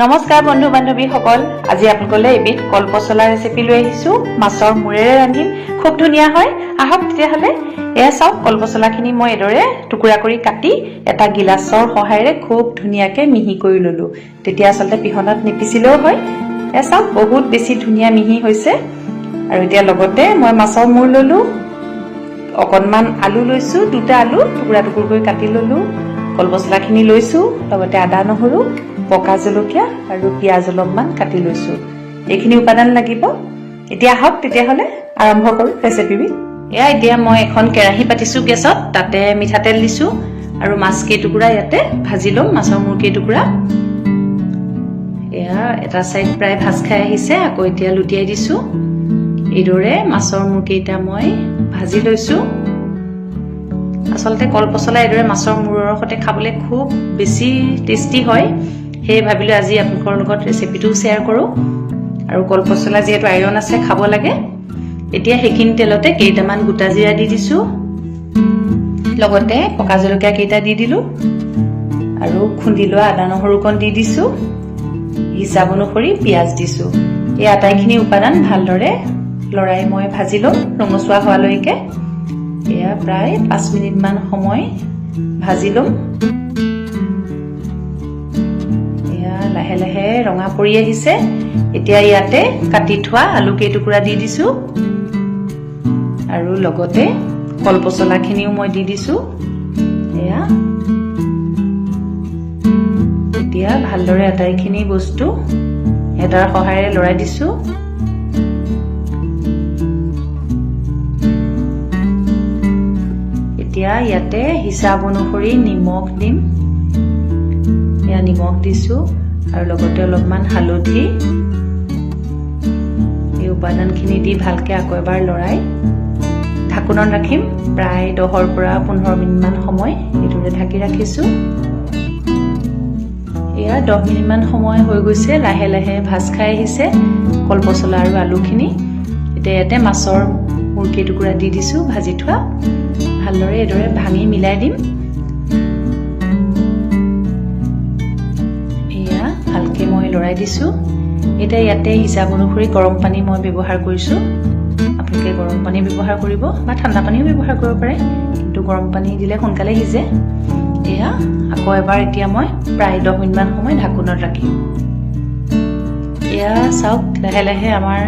নমস্কাৰ বন্ধু বান্ধৱীসকল, আজি আপোনালোকলৈ এবিধ কলপচলা ৰেচিপি লৈ আহিছোঁ। মাছৰ মূৰেৰে ৰান্ধিম, খুব ধুনীয়া হয়। আহক তেতিয়াহ'লে। এয়া চাওক, কলপচলাখিনি মই এইদৰে টুকুৰা কৰি কাটি এটা গিলাচৰ সহায়েৰে খুব ধুনীয়াকৈ মিহি কৰি ল'লোঁ। তেতিয়া আচলতে পিহনাত নিপিচিলেও হয়। এয়া চাওক, বহুত বেছি ধুনীয়া মিহি হৈছে। আৰু এতিয়া লগতে মই মাছৰ মূৰ ল'লোঁ, অকণমান আলু লৈছোঁ, দুটা আলু টুকুৰা টুকুৰকৈ কাটি ল'লোঁ, কলপচলাখিনি লৈছোঁ, লগতে আদা, নহৰু, পকা জলকীয়া আৰু পিঁয়াজ অলপমান কাটি লৈছোঁ। এইখিনি উপাদান লাগিব। এতিয়া আহক তেতিয়াহ'লে আৰম্ভ কৰোঁ ৰেচিপিবিধ। এয়া এতিয়া মই এখন কেৰাহী পাতিছোঁ গেছত, তাতে মিঠাতেল দিছোঁ আৰু মাছ কেইটুকুৰা ইয়াতে ভাজি ল'ম, মাছৰ মূৰ কেইটুকুৰা। এয়া এটা ছাইড প্ৰায় ভাজ খাই আহিছে, আকৌ এতিয়া লুটিয়াই দিছোঁ। এইদৰে মাছৰ মূৰকেইটা মই ভাজি লৈছোঁ। আচলতে কলপচলা এইদৰে মাছৰ মূৰৰ সৈতে খাবলৈ খুব বেছি টেষ্টি হয়। সেয়ে ভাবিলোঁ আজি আপোনালোকৰ লগত ৰেচিপিটোও শ্বেয়াৰ কৰোঁ। আৰু কলপচলা যিহেতু আইৰণ আছে, খাব লাগে। এতিয়া সেইখিনি তেলতে কেইটামান গোটা জিৰা দি দিছোঁ, লগতে পকা জলকীয়া কেইটা দি দিলোঁ আৰু খুন্দি লোৱা আদা নহৰুকণ দি দিছোঁ। হিচাপ অনুসৰি পিঁয়াজ দিছোঁ। এই আটাইখিনি উপাদান ভালদৰে লৰাই মই ভাজি ল'ম ৰঙচুৱা হোৱালৈকে। এয়া প্ৰায় 5 মিনিটমান সময় ভাজি ল'ম। এয়া লাহে লাহে ৰঙা পৰি আহিছে। এতিয়া ইয়াতে কাটি থোৱা আলু কেইটুকুৰা দি দিছোঁ আৰু লগতে কলপচলাখিনিও মই দি দিছোঁ। এয়া এতিয়া ভালদৰে আটাইখিনি বস্তু এটাৰ সহায়েৰে লৰাই দিছোঁ। এতিয়া ইয়াতে হিচাপ অনুসৰি নিমখ দিম। এয়া নিমখ দিছোঁ আৰু লগতে অলপমান হালধি। এই উপাদানখিনি দি ভালকৈ আকৌ এবাৰ লৰাই ঢাকোনত ৰাখিম প্ৰায় 10ৰ পৰা 15 মিনিটমান সময়। এইদৰে ঢাকি ৰাখিছোঁ। এয়া 10 মিনিটমান সময় হৈ গৈছে, লাহে লাহে ভাজ খাই আহিছে কলপচলা আৰু আলুখিনি। এতিয়া ইয়াতে মাছৰ মূৰ কেইটুকুৰা দি দিছোঁ ভাজি থোৱা। ভালদৰে এইদৰে ভাঙি মিলাই দিম। এয়া ভালকৈ মই লৰাই দিছোঁ। এতিয়া ইয়াতে হিচাপ অনুসৰি গৰম পানী মই ব্যৱহাৰ কৰিছোঁ। আপোনালোকে গৰম পানী ব্যৱহাৰ কৰিব বা ঠাণ্ডা পানীও ব্যৱহাৰ কৰিব পাৰে, কিন্তু গৰম পানী দিলে সোনকালে সিজে। এয়া আকৌ এবাৰ এতিয়া মই প্ৰায় 10 মিনিটমান সময় ঢাকোনত ৰাখিম। এয়া চাওক, লাহে লাহে আমাৰ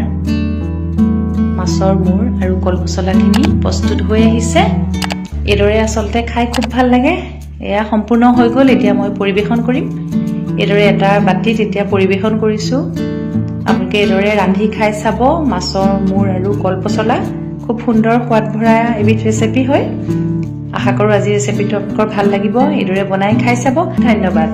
মাছৰ মূৰ আৰু কলপচলাখিনি প্ৰস্তুত হৈ আহিছে। এইদৰে আচলতে খাই খুব ভাল লাগে। এয়া সম্পূৰ্ণ হৈ গ'ল। এতিয়া মই পৰিৱেশন কৰিম। এইদৰে এটা বাতিত এতিয়া পৰিৱেশন কৰিছোঁ। আপোনালোকে এইদৰে ৰান্ধি খাই চাব। মাছৰ মূৰ আৰু কলপচলা খুব সুন্দৰ সোৱাদ ভৰা এবিধ ৰেচিপি হয়। আশা কৰোঁ আজি ৰেচিপিটো আপোনালোকৰ ভাল লাগিব। এইদৰে বনাই খাই চাব। ধন্যবাদ।